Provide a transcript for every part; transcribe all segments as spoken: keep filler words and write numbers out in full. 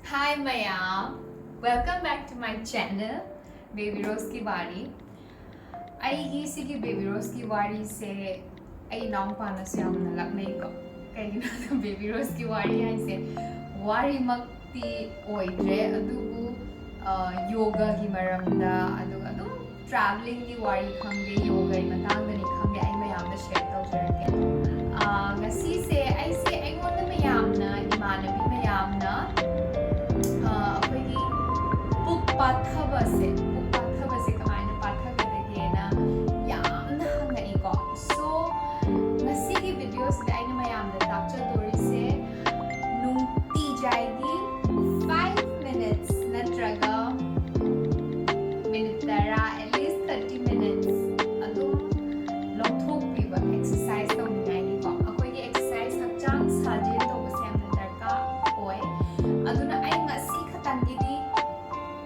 Hi ꯃꯌꯥꯝ, welcome back to my channel, Baby Rose ꯀꯤ ꯋꯥꯔꯤ꯫ ꯑꯩꯒꯤ ꯁꯤꯒꯤ Baby Rose ꯀꯤ ꯋꯥꯔꯤꯁꯦ ꯑꯩ ꯏꯅꯥꯎꯄꯥꯅꯁꯨ ꯌꯥꯝꯅ ꯂꯛꯅꯩꯀꯣ꯫ ꯀꯩꯒꯤꯅꯣꯗ Baby Rose ꯀꯤ ꯋꯥꯔꯤ ꯍꯥꯏꯁꯦ ꯋꯥꯔꯤꯃꯛꯇꯤ ꯑꯣꯏꯗ꯭ꯔꯦ, ꯑꯗꯨꯕꯨ ꯌꯣꯒꯥꯒꯤ ꯃꯔꯝꯗ, ꯑꯗꯨꯒ ꯑꯗꯨꯝ travelling ꯒꯤ ꯋꯥꯔꯤ ꯈꯪꯗꯦ, ꯌꯣꯒꯥꯒꯤ ꯃꯇꯥꯡꯗꯅꯤ ꯈꯪꯗꯦ, ꯑꯩ ꯃꯌꯥꯝꯗ share ꯇꯧꯖꯔꯛꯀꯦ꯫ ꯉꯁꯤꯁꯦ ꯑꯩꯁꯦ ꯑꯩꯉꯣꯟꯗ ꯃꯌꯥꯝꯅ, ꯏꯃꯥꯟꯅꯕꯤ ꯃꯌꯥꯝꯅ ꯑꯩꯈꯣꯏꯒꯤ ꯄꯨꯛ ꯄꯥꯊꯕꯁꯦ, ꯄꯨꯛ ꯄꯥꯊꯕꯁꯦ ꯀꯃꯥꯏꯅ ꯄꯥꯊꯒꯗꯒꯦꯅ ꯌꯥꯝꯅ ꯍꯪꯉꯛꯏꯀꯣ꯫ So ꯉꯁꯤꯒꯤ video ꯁꯤꯗ ꯑꯩꯅ ꯃꯌꯥꯝꯗ ꯇꯥꯛꯆꯗꯣꯔꯤꯁꯦ ꯅꯨꯡꯇꯤꯖꯥꯏꯒꯤ five minutes ꯅꯠꯇ꯭ꯔꯒ minute ꯇꯔꯥ, at least thirty minutes ꯑꯗꯨꯝ ꯂꯧꯊꯣꯛꯄꯤꯕ exercise ꯇꯧꯅꯤꯡꯉꯥꯏꯒꯤꯀꯣ꯫ ꯑꯩꯈꯣꯏꯒꯤ exercise ꯍꯛꯆꯥꯡ ꯁꯥꯖꯦꯜ ꯇꯧꯕꯁꯦ ꯌꯥꯝꯅ ꯗꯔꯀꯥꯔ ꯑꯣꯏ꯫ ꯑꯗꯨꯅ ꯑꯩ ꯉꯁꯤ ꯈꯛꯇꯪꯒꯤꯗꯤ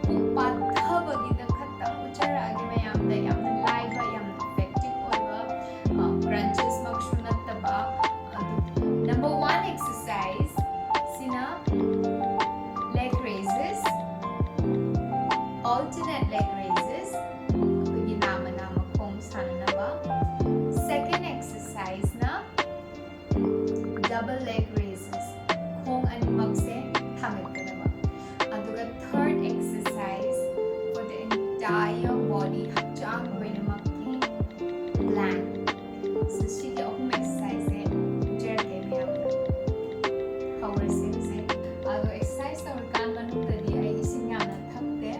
ꯄꯨꯛ ꯄꯥꯊꯕꯒꯤꯗ ꯈꯛꯇꯪ ꯎꯠꯆꯔꯛꯑꯒꯦ ꯃꯌꯥꯝꯗ꯫ ꯌꯥꯝꯅ ꯂꯥꯏꯕ, ꯌꯥꯝꯅ effective ꯑꯣꯏꯕ, crunches ꯃꯛꯁꯨ ꯅꯠꯇꯕ꯫ ꯑꯗꯨ number one exercise ꯁꯤꯅ leg raises, alternate leg raises, ꯑꯩꯈꯣꯏꯒꯤ ꯅꯥꯝꯃ ꯅꯥꯝꯃ ꯈꯣꯡ ꯁꯥꯟꯅꯅꯕ꯫ Second exercise ꯅ double leg raises, ꯈꯣꯡ ꯑꯅꯤꯃꯛꯁꯦ ꯊꯥꯡꯒꯠꯀꯗꯕ꯫ ꯑꯗꯨꯒ third exercise for the entire body, ꯍꯛꯆꯥꯡ ꯂꯣꯏꯅꯃꯛꯀꯤ plank꯫ So ꯁꯤꯒꯤ ꯑꯍꯨꯝ exercise ꯁꯦ ꯎꯠꯆꯔꯛꯀꯦ ꯃꯌꯥꯝꯗ꯫ ꯍꯧꯔꯁꯦ ꯍꯧꯖꯤꯛ꯫ ꯑꯗꯣ exercise ꯇꯧꯔꯀꯥꯟ ꯃꯅꯨꯡꯗꯗꯤ ꯑꯩ ꯏꯁꯤꯡ ꯌꯥꯝꯅ ꯊꯛꯇꯦ꯫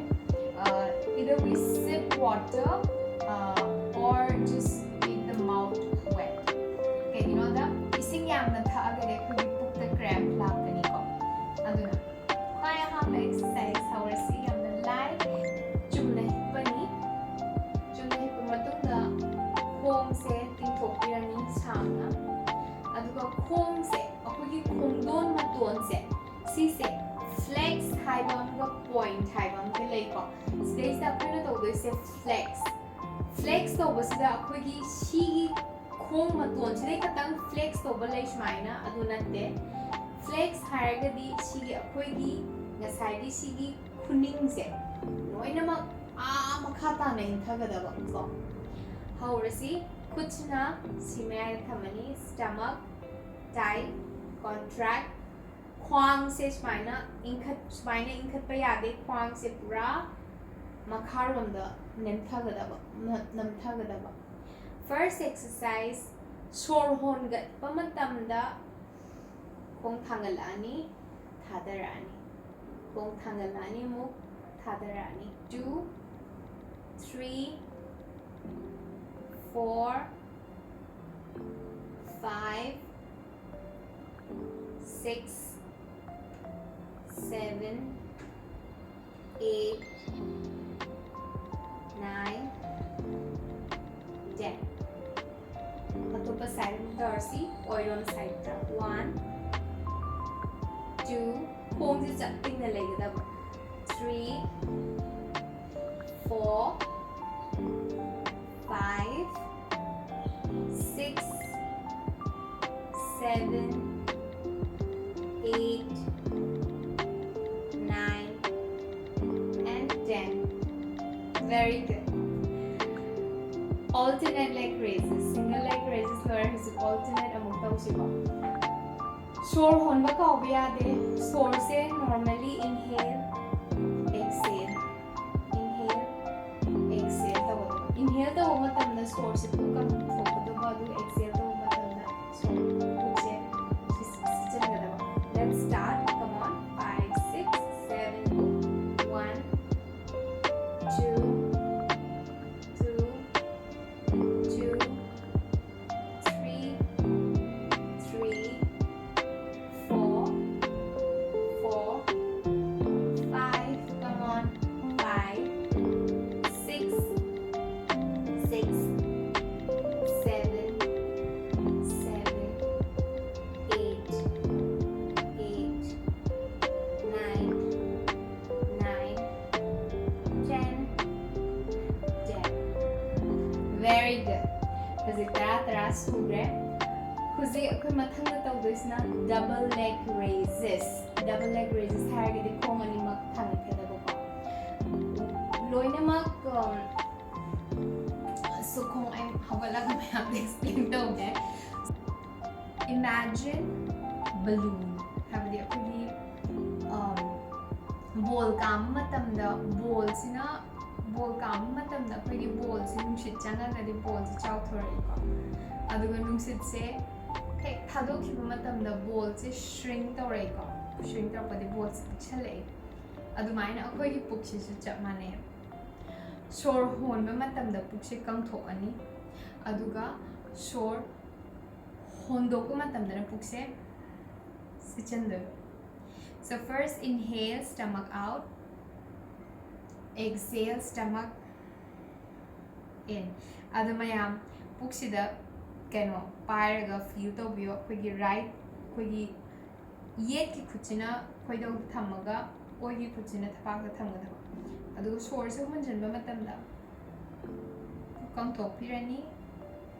Either we sip water or just make the mouth wet. ꯀꯩꯒꯤꯅꯣꯗ ꯏꯁꯤꯡ ꯌꯥꯝꯅ ꯊꯛꯑꯒꯗꯤ ꯑꯩꯈꯣꯏꯒꯤ ꯄꯨꯛꯇ cramp ꯂꯥꯛꯀꯅꯤꯀꯣ꯫ ꯑꯗꯨꯅ ꯈ꯭ꯋꯥꯏ ꯑꯍꯥꯟꯕ exercise ꯍꯧꯔꯁꯤ꯫ ꯌꯥꯝꯅ ꯂꯥꯏ꯫ ꯆꯨꯝꯅ ꯍꯤꯞꯄꯅꯤ꯫ ꯆꯨꯝꯅ ꯍꯤꯞꯄ ꯃꯇꯨꯡꯗ ꯈꯣꯡꯁꯦ ꯇꯤꯡꯊꯣꯛꯄꯤꯔꯅꯤ ꯁꯥꯡꯅ꯫ ꯑꯗꯨꯒ ꯈꯣꯡꯁꯦ, ꯑꯩꯈꯣꯏꯒꯤ ꯈꯣꯡꯗꯣꯟ ꯃꯇꯣꯟꯁꯦ, ꯁꯤꯁꯦ flex ꯍꯥꯏꯕ ꯑꯃꯒ point ꯍꯥꯏꯕ ꯑꯃꯒ ꯂꯩꯀꯣ꯫ ꯁꯤꯗꯩꯁꯤꯗ ꯑꯩꯈꯣꯏꯅ ꯇꯧꯗꯣꯏꯁꯦ flex꯫ Flex ꯇꯧꯕꯁꯤꯗ ꯑꯩꯈꯣꯏꯒꯤ ꯁꯤꯒꯤ ꯈꯣꯡ ꯃꯇꯣꯟꯁꯤꯗꯩ ꯈꯛꯇꯪ flex ꯇꯧꯕ ꯂꯩ ꯁꯨꯃꯥꯏꯅ, ꯑꯗꯨ ꯅꯠꯇꯦ꯫ Flex ꯍꯥꯏꯔꯒꯗꯤ ꯁꯤꯒꯤ ꯑꯩꯈꯣꯏꯒꯤ ꯉꯁꯥꯏꯒꯤ ꯁꯤꯒꯤ ꯈꯨꯅꯤꯡꯁꯦ ꯂꯣꯏꯅꯃꯛ ꯑꯥ ꯃꯈꯥ ꯇꯥꯅ ꯏꯟꯊꯒꯗꯕ ꯀꯣ꯫ ꯍꯧꯔꯁꯤ꯫ ꯈꯨꯠꯁꯤꯅ ꯁꯤ ꯃꯌꯥꯏꯗ ꯊꯝꯃꯅꯤ꯫ Stomach tight, contract. ꯈ꯭ꯋꯥꯡꯁꯦ ꯁꯨꯃꯥꯏꯅ ꯏꯟꯈꯠ ꯁꯨꯃꯥꯏꯅ ꯏꯟꯈꯠꯄ ꯌꯥꯗꯦ꯫ ꯈ꯭ꯋꯥꯡꯁꯦ ꯄꯨꯔꯥ ꯃꯈꯥꯔꯣꯝꯗ ꯅꯦꯝꯊꯒꯗꯕ, ꯅ- ꯅꯝꯊꯒꯗꯕ꯫ First exercise, ꯁꯣꯔ ꯍꯣꯟꯒꯠꯄ ꯃꯇꯝꯗ ꯈꯣꯡ ꯊꯥꯡꯒꯠꯂꯛꯑꯅꯤ, ꯊꯥꯗꯔꯛꯑꯅꯤ꯫ ꯈꯣꯡ ꯊꯥꯡꯒꯠꯂꯛꯑꯅꯤ, ꯑꯃꯨꯛ ꯊꯥꯗꯔꯛꯑꯅꯤ꯫ Two, three, four, five, six, seven, eight, nine, ten. ꯑꯇꯣꯞꯄ side ꯑꯃꯨꯛ ꯇꯧꯔꯁꯤ꯫ ꯑꯣꯏꯔꯣꯝ sideꯇ꯫ One, two, ꯈꯣꯡꯁꯦ ꯆꯞ ꯇꯤꯡꯅ ꯂꯩꯒꯗꯕ꯫ Three, four, five, six, seven, eight, nine, and ten. Very good. Alternate leg raises. Single leg raises ꯂꯣꯏꯔꯦ, ꯍꯧꯖꯤꯛ alternate ꯑꯃꯨꯛ ꯇꯧꯁꯤꯀꯣ꯫ ꯁꯣꯔ ꯍꯣꯟꯕ ꯀꯥꯎꯕ ꯌꯥꯗꯦ꯫ ꯁꯣꯔꯁꯦ normally inhale, exhale, inhale, exhale ꯇꯧꯒꯗꯕ꯫ Inhale ꯇꯧꯕ ꯃꯇꯝꯗ ꯁꯣꯔꯁꯦ ꯄꯨꯡꯀꯪ ꯊꯣꯛꯀꯗꯕ, ꯑꯗꯨꯒ exhale ꯇꯧꯕ ꯃꯇꯝꯗ ꯁꯣꯔ ꯄꯨꯛꯁꯦ ꯁꯤ- ꯁꯤꯠꯆꯤꯟꯒꯗꯕ꯫ Let's start. Come on. Five, six, seven, go. One, two, two, two, three, three, four, four, five. Come on. Five, six, six, seven, seven, eight, eight, nine, nine, ten, ten. Very good. ꯍꯧꯖꯤꯛ ꯇꯔꯥ, ꯇꯔꯥ ꯁꯨꯈ꯭ꯔꯦ꯫ ꯍꯧꯖꯤꯛ ꯑꯩꯈꯣꯏ ꯃꯊꯪꯗ ꯇꯧꯗꯣꯏꯁꯤꯅ double leg raises. Double leg raises ꯍꯥꯏꯔꯒꯗꯤ ꯈꯣꯡ ꯂꯣꯏꯅꯃꯛ ꯁꯨꯈꯣꯡ ꯑꯩ ꯍꯧꯒꯠꯂꯒ ꯃꯌꯥꯝꯗ ꯑꯦꯛꯁꯄ꯭ꯂꯦꯟ ꯇꯧꯒꯦ꯫ Imagine balloon ꯍꯥꯏꯕꯗꯤ ꯑꯩꯈꯣꯏꯒꯤ ꯕꯣꯜ ꯀꯥꯝꯕ ꯃꯇꯝꯗ ꯕꯣꯜꯁꯤꯅ ꯕꯣꯜ ꯀꯥꯝꯕ ꯃꯇꯝꯗ ꯑꯩꯈꯣꯏꯒꯤ ꯕꯣꯜꯁꯤ ꯅꯨꯡꯁꯤꯠ ꯆꯪꯉꯒꯗꯤ ꯕꯣꯜꯁꯤ ꯆꯥꯎꯊꯣꯔꯛꯏꯀꯣ꯫ ꯑꯗꯨꯒ ꯅꯨꯡꯁꯤꯠꯁꯦ ꯍꯦꯛ ꯊꯥꯗꯣꯛꯈꯤꯕ ꯃꯇꯝꯗ ꯕꯣꯜꯁꯦ ꯁ꯭ꯔꯤꯡ ꯇꯧꯔꯛꯏꯀꯣ꯫ ꯁ꯭ꯔꯤꯡ ꯇꯧꯔꯛꯄꯗꯤ ꯕꯣꯜꯁꯦ ꯄꯤꯛꯁꯜꯂꯛꯏ꯫ ꯑꯗꯨꯃꯥꯏꯅ ꯑꯩꯈꯣꯏꯒꯤ ꯄꯨꯛꯁꯤꯁꯨ ꯆꯞ ꯃꯥꯟꯅꯩ꯫ ꯁꯣꯔ ꯍꯣꯟꯕ ꯃꯇꯝꯗ ꯄꯨꯛꯁꯦ ꯀꯪꯊꯣꯛꯑꯅꯤ꯫ ꯑꯗꯨꯒ ꯁꯣꯔ ꯍꯣꯟꯗꯣꯛꯄ ꯃꯇꯝꯗꯅ ꯄꯨꯛꯁꯦ ꯁꯤꯠꯆꯟꯗꯣꯏꯕ꯫ So first inhale, stomach out. Exhale, stomach in. ꯑꯗꯣ ꯃꯌꯥꯝ ꯄꯨꯛꯁꯤꯗ ꯀꯩꯅꯣ ꯄꯥꯏꯔꯒ ꯐꯤꯜ ꯇꯧꯕꯤꯌꯣ꯫ ꯑꯩꯈꯣꯏꯒꯤ ꯔꯥꯏꯠ ꯑꯩꯈꯣꯏꯒꯤ ꯌꯦꯠꯀꯤ ꯈꯨꯠꯁꯤꯅ ꯈꯣꯏꯗꯧꯗ ꯊꯝꯃꯒ ꯑꯣꯏꯒꯤ ꯈꯨꯠꯁꯤꯅ ꯊꯕꯥꯛꯇ ꯊꯝꯒꯗꯕ꯫ ꯑꯗꯨꯒ ꯁꯣꯔꯁꯦ ꯍꯣꯟꯖꯤꯟꯕ ꯃꯇꯝꯗ ꯀꯪꯊꯣꯛꯄꯤꯔꯅꯤ꯫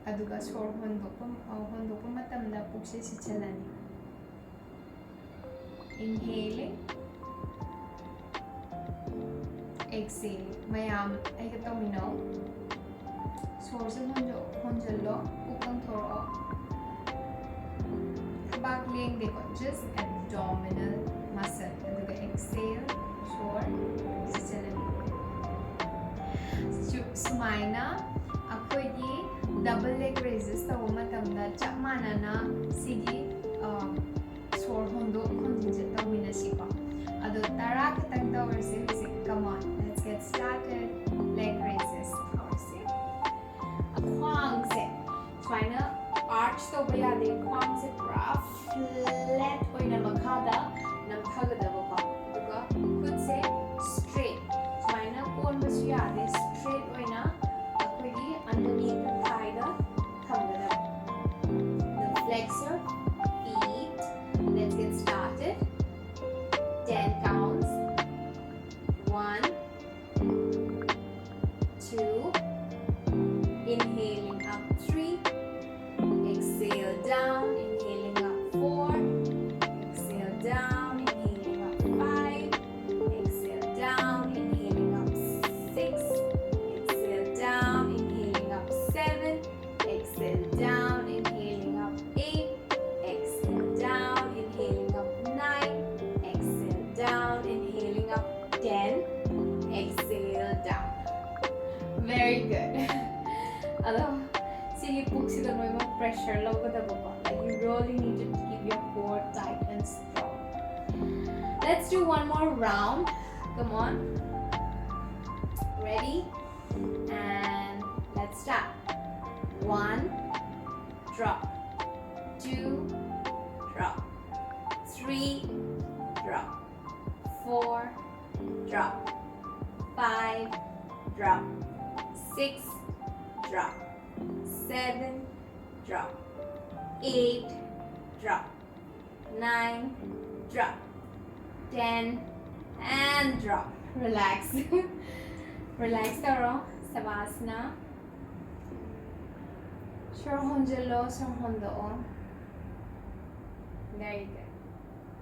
ꯑꯗꯨꯒ ꯁꯣꯔ ꯍꯣꯟꯗꯣꯛꯄ ꯍꯣꯟꯗꯣꯛꯄ ꯃꯇꯝꯗ ꯄꯨꯛꯁꯦ ꯁꯤꯠꯆꯜꯂꯅꯤ꯫ Inhaling, exhaling. ꯃꯌꯥꯝ ꯑꯩꯒ ꯇꯧꯃꯤꯟꯅꯧ꯫ ꯁꯣꯔꯁꯦ ꯍꯣꯟꯖ- ꯍꯣꯟꯖꯜꯂꯣ, ꯄꯨꯛ ꯀꯪꯊꯣꯔꯛꯑꯣ꯫ ꯊꯕꯥꯛ ꯂꯦꯡꯗꯦꯀꯣ, just abdominal muscle꯫ ꯑꯗꯨꯒ exhale, ꯁꯣꯔ ꯁꯤꯠꯆꯜꯂꯅꯤ꯫ ꯁꯨ- ꯁꯨꯃꯥꯏꯅ ꯑꯩꯈꯣꯏꯒꯤ double leg raises ꯇꯧꯕ ꯃꯇꯝꯗ ꯆꯞ ꯃꯥꯟꯅꯅ ꯁꯤꯒꯤ ꯁꯣꯔ ꯍꯣꯟꯗꯣꯛ ꯍꯣꯟꯖꯤꯟꯁꯦ ꯇꯧꯃꯤꯟꯅꯁꯤꯀꯣ꯫ ꯑꯗꯣ ꯇꯔꯥ ꯈꯛꯇꯪ ꯇꯧꯔꯁꯦ ꯍꯧꯖꯤꯛ꯫ Come on, let's get started. Leg raises ꯇꯧꯔꯁꯤ꯫ ꯈ꯭ꯋꯥꯡꯁꯦ ꯁꯨꯃꯥꯏꯅ ꯑꯥꯔꯆ ꯇꯧꯕ ꯌꯥꯗꯦ꯫ ꯈ꯭ꯋꯥꯡꯁꯦ ꯄꯨꯔꯥ ꯐ꯭ꯂꯦꯠ ꯑꯣꯏꯅ ꯃꯈꯥꯗ ꯅꯝꯊꯒꯗꯕꯀꯣ꯫ ꯑꯗꯨꯒ ꯈꯨꯠꯁꯦ ꯁ꯭ꯇ꯭ꯔꯦꯠ ꯁꯨꯃꯥꯏꯅ ꯀꯣꯟꯕꯁꯨ ꯌꯥꯗꯦ꯫ ꯁ꯭ꯇ꯭ꯔꯦꯠ ꯑꯣꯏꯅ ꯑꯩꯈꯣꯏꯒꯤ underneath the thigh the ꯊꯝꯒꯗꯕ꯫ Now flex your feet. Let's get started. ꯂꯧꯒꯗꯕꯀꯣ. Like, you really need to keep your core tight and strong. Let's do one more round. Come on. Ready? And let's start. One, drop. Two, drop. Three, drop. Four, drop. Five, drop. Six, drop. Seven, drop. Eight, drop. Nine, drop. Ten, and drop. Relax. Relax ꯇꯧꯔꯣ. Savasana. ꯁꯣꯔ ꯍꯣꯟꯖꯜꯂꯣ, ꯁꯣꯔ ꯍꯣꯟꯗꯣꯛꯑꯣ. Very good.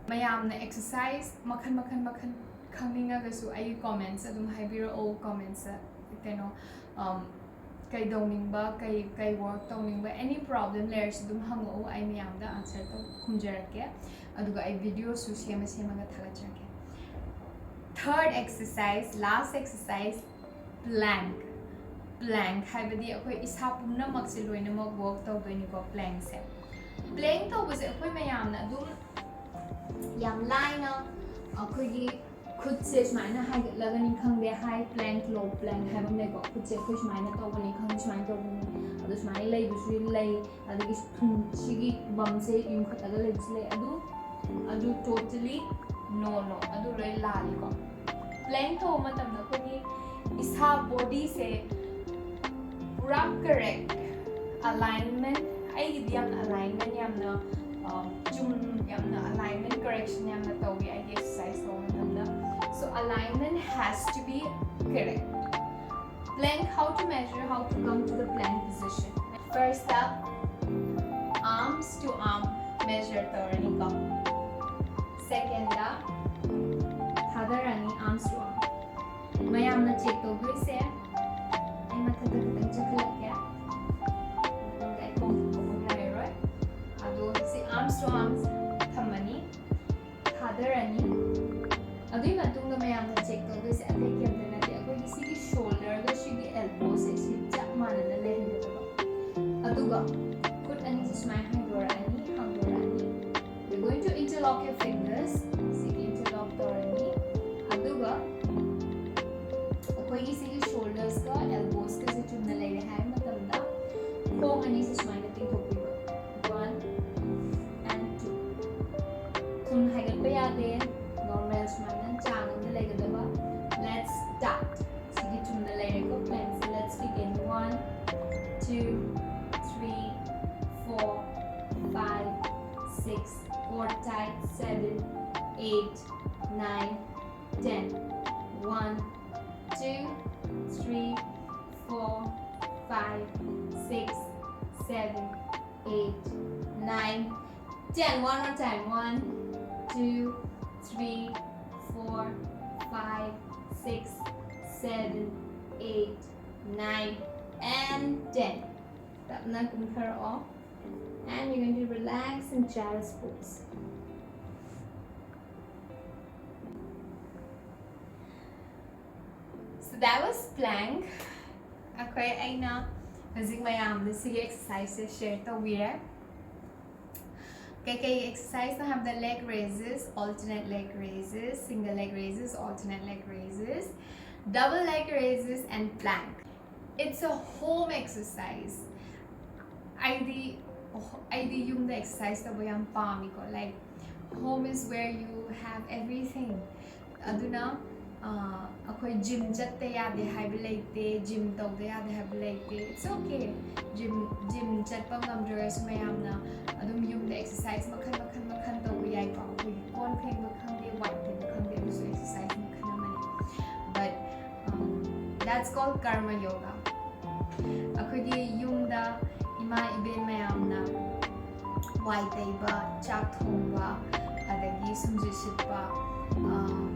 ꯃꯌꯥꯝꯅ exercise ꯃꯈꯜ ꯃꯈꯜ ꯃꯈꯜ ꯈꯪꯅꯤꯡꯉꯒꯁꯨ ꯑꯩꯒꯤ comments ꯑꯗꯨꯝ ꯍꯥꯏꯕꯤꯔꯛꯑꯣ. Comments ꯀꯩꯅꯣ, um, ꯀꯩꯗꯧꯅꯤꯡꯕ, ꯀꯩ, ꯀꯩ work ꯇꯧꯅꯤꯡꯕ, any problem ꯂꯩꯔꯁꯨ ꯑꯗꯨꯝ ꯍꯪꯉꯛꯑꯣ, ꯑꯩ ꯃꯌꯥꯝꯗ answer ꯇꯧ, ꯈꯨꯝꯖꯔꯛꯀꯦ꯫ ꯑꯗꯨꯒ ꯑꯩ videoꯁꯨ ꯁꯦꯝꯃ ꯁꯦꯝꯃꯒ ꯊꯥꯒꯠꯆꯔꯛꯀꯦ꯫ Third exercise, last exercise, plank. Plank ꯍꯥꯏꯕꯗꯤ ꯑꯩꯈꯣꯏ ꯏꯁꯥ ꯄꯨꯝꯅꯃꯛꯁꯦ ꯂꯣꯏꯅꯃꯛ work ꯇꯧꯗꯣꯏꯅꯤꯀꯣ plankꯁꯦ꯫ Plank ꯇꯧꯕꯁꯦ ꯑꯩꯈꯣꯏ ꯃꯌꯥꯝꯅ ꯑꯗꯨꯝ ꯌꯥꯝ ꯂꯥꯏꯅ ꯑꯩꯈꯣꯏꯒꯤ ꯈꯨꯠꯁꯦ ꯁꯨꯃꯥꯏꯅ ꯍꯥꯏꯒꯠꯂꯒꯅꯤ ꯈꯪꯗꯦ, high plank, low plank ꯍꯥꯏꯕ ꯑꯃ ꯂꯩꯀꯣ꯫ ꯈꯨꯠꯁꯦ ꯑꯩꯈꯣꯏ ꯁꯨꯃꯥꯏꯅ ꯇꯧꯕꯅꯤ ꯈꯪꯗꯦ, ꯁꯨꯃꯥꯏꯅ ꯇꯧꯕꯅꯤ, ꯑꯗꯣ ꯁꯨꯃꯥꯏꯅ ꯂꯩꯕꯁꯨ ꯂꯩ, ꯑꯗꯒꯤ ꯁꯨꯝ ꯁꯤꯒꯤ ꯕꯝꯁꯦ ꯌꯨꯡꯈꯠꯂꯒ ꯂꯩꯕꯁꯨ ꯂꯩ꯫ ꯑꯗꯨ, ꯑꯗꯨ totally no, no, ꯑꯗꯨ ꯂꯣꯏ ꯂꯥꯜꯂꯤꯀꯣ꯫ Plank ꯇꯧꯕ ꯃꯇꯝꯗ ꯑꯩꯈꯣꯏꯒꯤ ꯏꯁꯥ bodyꯁꯦ ꯄꯨꯔꯥ correct alignment, ꯑꯩꯒꯤꯗꯤ ꯌꯥꯝꯅ alignment ꯌꯥꯝꯅ, ꯑ, ꯆꯨꯝ, ꯌꯥꯝꯅ alignment correction ꯌꯥꯝꯅ ꯇꯧꯋꯤ ꯑꯩꯒꯤ exercise ꯇꯧꯕ ꯃꯇꯝꯗ꯫ So alignment has to be correct. Plank, how to measure, how to come to the plank position? First up, arms to arm measure ꯇꯧꯔꯅꯤꯀꯣ꯫ Second, ꯊꯥꯗꯔꯅꯤ, arms to arm. ꯃꯌꯥꯝꯅ check ꯇꯧꯗꯣꯏꯁꯦ, ꯑꯩ ꯃꯊꯛꯇ ꯈꯤꯇꯪ ꯆꯠꯈꯠꯂꯛꯀꯦ, ꯃꯇꯨꯡꯗ ꯑꯩ ꯈꯣꯡ ꯊꯥꯡꯗꯣꯛꯄ ꯌꯥꯔꯔꯣꯏ꯫ ꯑꯗꯣ ꯁꯤ arms to arms ꯊꯝꯃꯅꯤ, ꯊꯥꯗꯔꯅꯤ꯫ ꯑꯗꯨꯒꯤ ꯃꯇꯨꯡꯗ ꯃꯌꯥꯝꯅ check ꯇꯧꯗꯣꯏꯁꯦ ꯑꯇꯩ ꯀꯩꯝꯇ ꯅꯠꯇꯦ, ꯑꯩꯈꯣꯏꯒꯤ ꯁꯤꯒꯤ shoulderꯒ ꯁꯤꯒꯤ elbowꯁꯦ ꯁꯤ ꯆꯞ ꯃꯥꯟꯅꯅ ꯂꯩꯍꯟꯒꯗꯕ꯫ ꯑꯗꯨꯒ ꯈꯨꯠ ꯑꯅꯤ ꯁꯨꯃꯥꯏꯅ ꯍꯥꯡꯗꯣꯔꯛꯑꯅꯤ, ꯍꯥꯡꯗꯣꯔꯛꯑꯅꯤ꯫ You're going to interlock your fingers. ꯁꯤꯒꯤ interlock ꯇꯧꯔꯅꯤ꯫ ꯑꯗꯨꯒ ꯑꯩꯈꯣꯏꯒꯤ ꯁꯤꯒꯤ shoulders ꯀ elbows ꯀꯁꯦ ꯆꯨꯝꯅ ꯂꯩꯔꯦ ꯍꯥꯏꯕ ꯃꯇꯝꯗ ꯈꯣꯡ ꯑꯅꯤꯁꯦ ꯁꯨꯃꯥꯏꯅ ꯇꯤꯡꯊꯣꯛꯄꯤꯕ꯫ One and two. ꯊꯨꯝ ꯍꯥꯏꯒꯠꯄ ꯌꯥꯗꯦ꯫ Normal ꯁꯨꯃꯥꯏꯅ ꯆꯥꯡ ꯑꯃꯗ ꯂꯩꯒꯗꯕ꯫ Let's start. ꯁꯤꯒꯤ ꯆꯨꯝꯅ ꯂꯩꯔꯦꯀꯣ plank say. Let's begin. One, two, three, four, five, six. Core tight. Seven, eight, nine, ten. One, two, three, four, five, six, seven, eight, nine, ten. One more time. One, two, three, four, five, six, seven, eight, nine, and ten. ꯇꯞꯅ ꯀꯨꯝꯊꯔꯛꯑꯣ꯫ And you're going to relax in child's pose. So that was plank. ꯑꯩꯈꯣꯏ ꯑꯩꯅ ꯍꯧꯖꯤꯛ ꯃꯌꯥꯝꯗ ꯁꯤꯒꯤ exercise ꯁꯦ share ꯇꯧꯕꯤꯔꯦ꯫ ꯀꯩꯀꯩ exercise ꯅꯣ ꯍꯥꯏꯕꯗ leg raises, alternate leg raises, single leg raises, alternate leg raises, double leg raises and plank. It's a home exercise. ꯑꯩꯗꯤ ꯑꯩꯗꯤ ꯌꯨꯝꯗ exercise ꯇꯧꯕ ꯌꯥꯝ ꯄꯥꯝꯃꯤꯀꯣ꯫ Like, home is where you have everything. ꯑꯗꯨꯅ ꯑꯩꯈꯣꯏ gym ꯆꯠꯇ ꯌꯥꯗꯦ ꯍꯥꯏꯕ ꯂꯩꯇꯦ, gym ꯇꯧꯗ ꯌꯥꯗꯦ ꯍꯥꯏꯕ ꯂꯩꯇꯦ꯫ It's okay. Gym gym ꯆꯠꯄ ꯉꯝꯗ꯭ꯔꯒꯁꯨ ꯃꯌꯥꯝꯅ ꯑꯗꯨꯝ ꯌꯨꯝꯗ exercise ꯃꯈꯜ ꯃꯈꯜ ꯃꯈꯜ ꯇꯧꯕ ꯌꯥꯏꯀꯣ꯫ ꯑꯩꯈꯣꯏꯒꯤ ꯀꯣꯟ ꯐꯦꯡꯕ ꯈꯪꯗꯦ, ꯋꯥꯏ ꯇꯩꯕ ꯈꯪꯗꯦ, ꯑꯗꯨꯁꯨ exercise ꯃꯈꯜ ꯑꯃꯅꯤ꯫ But that's called karma yoga. ꯑꯩꯈꯣꯏꯒꯤ ꯌꯨꯝꯗ ꯏꯃꯥ ꯏꯕꯦꯟ ꯃꯌꯥꯝꯅ ꯋꯥꯏ ꯇꯩꯕ, ꯆꯥꯛ ꯊꯣꯡꯕ, ꯑꯗꯒꯤ ꯁꯨꯝꯖꯤꯠ ꯁꯤꯠꯄ,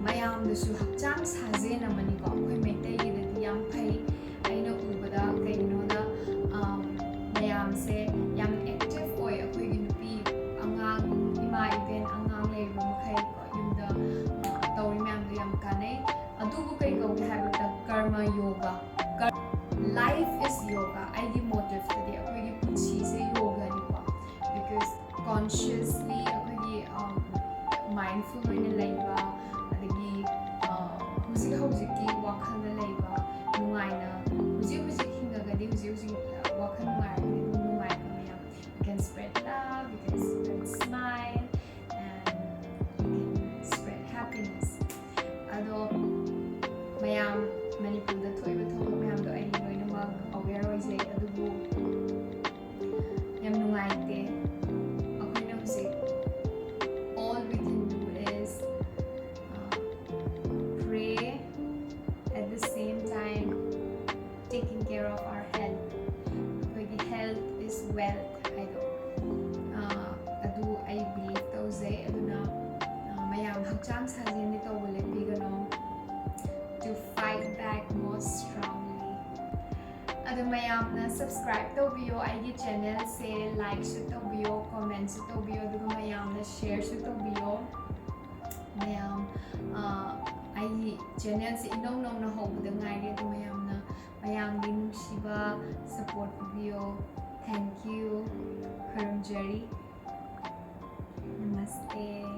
ꯃꯌꯥꯝꯗꯁꯨ ꯍꯛꯆꯥꯡ ꯁꯥꯖꯦꯜ ꯑꯃꯅꯤꯀꯣ꯫ ꯑꯩꯈꯣꯏ ꯃꯩꯇꯩꯒꯤꯗꯗꯤ ꯌꯥꯝ ꯐꯩ꯫ ꯑꯩꯅ ꯎꯕꯗ ꯀꯩꯒꯤꯅꯣꯗ ꯃꯌꯥꯝꯁꯦ ꯌꯥꯝ active ꯑꯣꯏ꯫ ꯑꯩꯈꯣꯏꯒꯤ ꯅꯨꯄꯤ ꯑꯉꯥꯡ, ꯏꯃꯥ ꯏꯕꯦꯟ ꯑꯉꯥꯡ ꯂꯩꯔꯤꯕ ꯃꯈꯩ ꯌꯨꯝꯗ ꯇꯧꯔꯤ ꯃꯌꯥꯝꯗꯣ ꯌꯥꯝ ꯀꯥꯟꯅꯩ꯫ ꯑꯗꯨꯕꯨ ꯀꯩ ꯀꯧꯒꯦ ꯍꯥꯏꯕꯗ karma yoga꯫ Life is yoga꯫ ꯑꯩꯒꯤ motive ꯇꯗꯤ ꯑꯩꯈꯣꯏꯒꯤ ꯄꯨꯟꯁꯤꯁꯦ ꯌꯣꯒꯅꯤꯀꯣ꯫ ꯂꯩꯕ, ꯑꯗꯒꯤ ꯍꯧꯖꯤꯛ ꯍꯧꯖꯤꯛꯀꯤ ꯋꯥꯈꯜꯗ ꯂꯩꯕ ꯅꯨꯡꯉꯥꯏꯅ, ꯍꯧꯖꯤꯛ ꯍꯧꯖꯤꯛ ꯍꯤꯡꯉꯒꯗꯤ ꯍꯧꯖꯤꯛ ꯍꯧꯖꯤꯛ ꯋꯥꯈꯜ ꯅꯨꯡꯉꯥꯏꯔꯒꯗꯤ ꯑꯗꯨꯝ ꯅꯨꯡꯉꯥꯏꯕ ꯃꯌꯥꯝ. You can spread love, you can spread smile, and you can spread happiness. ꯑꯗꯣ ꯃꯌꯥꯝ, ꯃꯅꯤꯄꯨꯔꯗ ꯊꯣꯛꯏꯕ ꯊꯧꯗꯣꯛ ꯃꯌꯥꯝꯗꯣ ꯑꯩ ꯂꯣꯏꯅꯃꯛ aware ꯑꯣꯏꯖꯩ, ꯑꯗꯨꯕꯨ ꯌꯥꯝ ꯅꯨꯡꯉꯥꯏꯇꯦ꯫ ꯑꯩꯈꯣꯏꯅ ꯍꯧꯖꯤꯛ, all we can do is pray, at the same time taking care of our health. ꯑꯩꯈꯣꯏꯒꯤ health is wealth ꯍꯥꯏꯗꯣ, ꯑꯗꯨ ꯑꯩ believe ꯇꯧꯖꯩ꯫ ꯑꯗꯨꯅ ꯃꯌꯥꯝ ꯍꯛꯆꯥꯡ ꯁꯥꯖꯦꯜꯗꯤ ꯇꯧꯕ ꯂꯦꯞꯄꯤꯒꯅꯣ, to fight back more strongly. ꯑꯗꯨ ꯃꯌꯥꯝꯅ subscribe ꯇꯧꯕꯤꯌꯣ ꯑꯩꯒꯤ channelꯁꯦ, likeꯁꯨ ꯇꯧꯕꯤꯌꯣ, commentꯁꯨ ꯇꯧꯕꯤꯌꯣ, ꯑꯗꯨꯒ ꯃꯌꯥꯝꯅ shareꯁꯨ ꯇꯧꯕꯤꯌꯣ꯫ ꯃꯌꯥꯝ, ꯑꯩꯒꯤ channelꯁꯦ ꯏꯅꯧ ꯅꯧꯅ ꯍꯧꯕꯗ ꯉꯥꯏꯔꯤ, ꯑꯗꯨ ꯃꯌꯥꯝꯅ, ꯃꯌꯥꯝꯒꯤ ꯅꯨꯡꯁꯤꯕ support ꯄꯤꯕꯤꯌꯣ꯫ Thank you. ꯈꯨꯔꯨꯝꯖꯔꯤ꯫ Namaste.